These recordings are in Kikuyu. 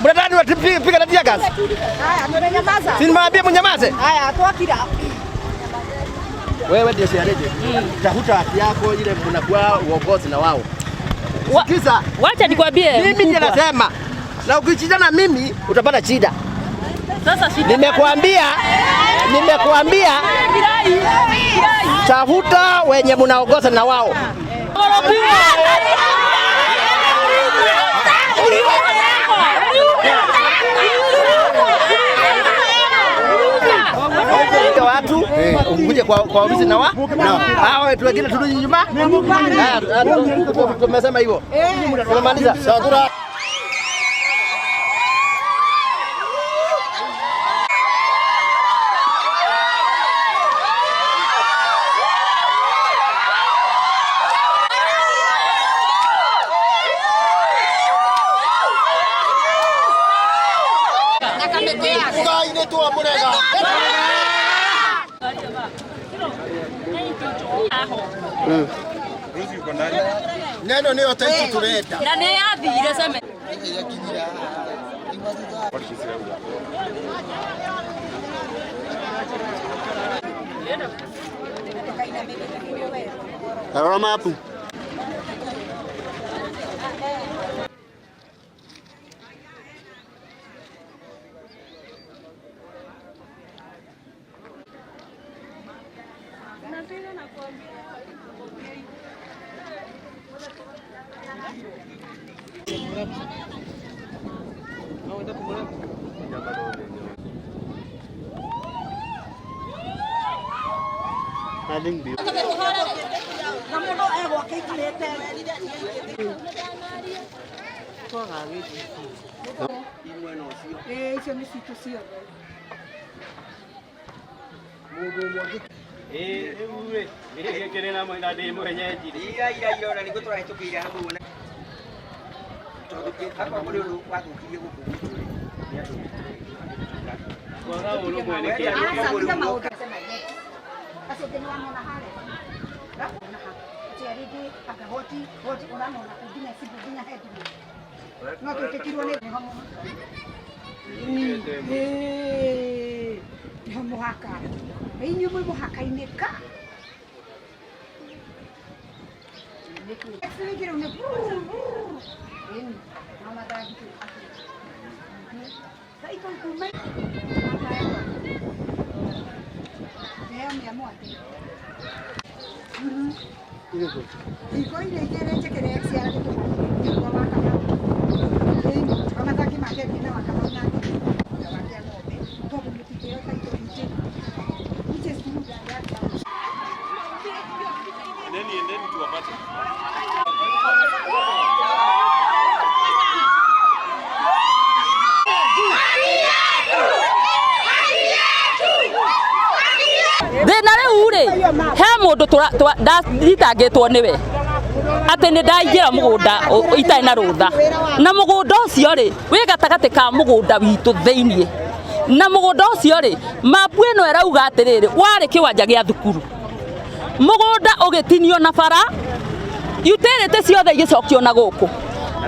Mnadhani watupiga na tear gas? Haya, tumenyamaza. Si nimewaambia mnyamaze? Haya, twakira. Wewe ndio siareje. Tafuta haki yako ile mnakuwa uongozi na wao. Sikiza. Wacha nikwambie. Mimi ndiye mkubwa. nasema. Na ukichindana mimi utapata shida. Sasa shida. Nimekuambia tafuta wenye mnaongoza na wao. Ita watu ukuje kwa ofisi na wa hao watu wengine turudi nyuma. Haya, tumesema hivyo. Tumemaliza. Neno nĩyo taitũ tũrenda. Na nĩ yathire ceme. Rora mapu. Na mũndũ egwake aikarĩte. Ĩĩ, icio nĩ citũ ciothe. Aca, tiga maũndũ. Sema yes. Acio angĩ nĩwamona harĩa. Ũramona ha? Atĩ rĩngĩ anga hoti, hoti ũramona kũ nginya cibũ nginya headman. No twĩtĩkirwo nĩ nĩho mũhaka. Ĩĩ, nĩho mũhaka. Na inyuĩ mwĩ mũhaka-inĩ ka. Rĩngĩ rĩu nĩ brrr, brrr. Ĩni, no mathaa ngitũ Thaa ikũmi kuma Heo mia moja. Hingo iria igĩrĩ njĩkĩre ciara gĩtũma wa Kamau. Ĩni, wa mathangi make na wa Kamau na na wa kĩa ng'ombe tondũ mũtingĩheo title deed which is good and that Thĩna rĩu rĩ, he mũndũ ndathitangĩtwo nĩwe atĩ nĩ ndaingĩra mũgũnda itarĩ na rũtha, na mũgũnda ũcio rĩ wĩ gatagatĩ ka mũgũnda witũ thĩiniĩ, na mũgũnda ũcio rĩ mapu ĩno ĩrauga atĩrĩrĩ warĩ kĩwanja gĩa thukuru, mũgũnda ũgĩtinio na bara, utility ciothe igĩcokio na gũkũ,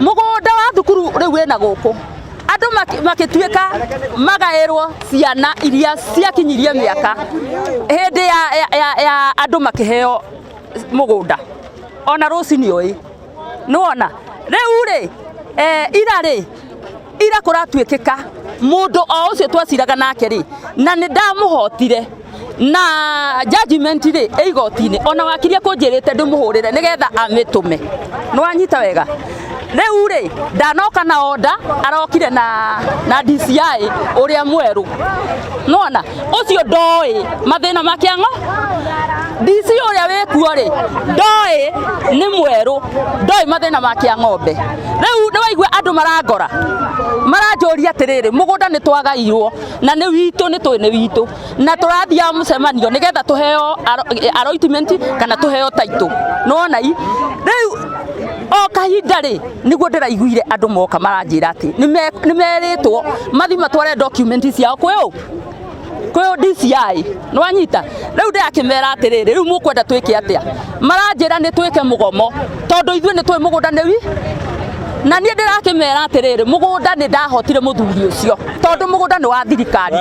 mũgũnda wa thukuru rĩu wĩna gũkũ, andũ makĩtuĩka magaĩrwo ciana iria ciakinyirie mĩaka hĩndĩ ya andũ makĩheo mũgũnda ona rũcinĩ ũĩ nĩwona rĩu rĩ ira rĩ ira kũratuĩkĩka mũndũ o ũcio twaciraga nake rĩ na nĩ ndamũhotire na judgment rĩ ĩ igoti-inĩ ona wakirie kũnjĩrĩte ndĩmũhũrĩre nĩgetha amĩtũme nĩwanyita wega rĩu rĩ ndanoka na order arokire na DCI ũrĩa mwerũ nĩwona ũcio ndoĩ mathĩna ma kĩang'o DC ũrĩa wĩkuo rĩ ndoĩ nĩ mwerũ ndoĩ mathĩna ma kĩang'ombe rĩu nĩwaigua andũ marangora maranjũria atĩrĩrĩ mũgũnda nĩ twagairwo na nĩ witũ nĩ tũĩ nĩ witũ na tũrathiaga mũcemanio nĩgetha tũheo allotment kana tũheo title nĩwona i rĩu o kahinda rĩ nĩguo ndĩraiguire andũ moka maranjĩra atĩ nĩmerĩtwo mathi matware document ciao kwĩ ũ kwĩ DCI nĩwanyita rĩu ndĩrakĩmera atĩrĩrĩ rĩu mũkwenda twĩke atĩa maranjĩra nĩ twĩke mũgomo tondũ ithuĩ nĩ tũĩ mũgũnda nĩ wi Na niĩ ndĩrakĩmera atĩrĩrĩ, mũgũnda nĩ ndahotire mũthuri ũcio tondũ mũgũnda nĩ wa thirikari.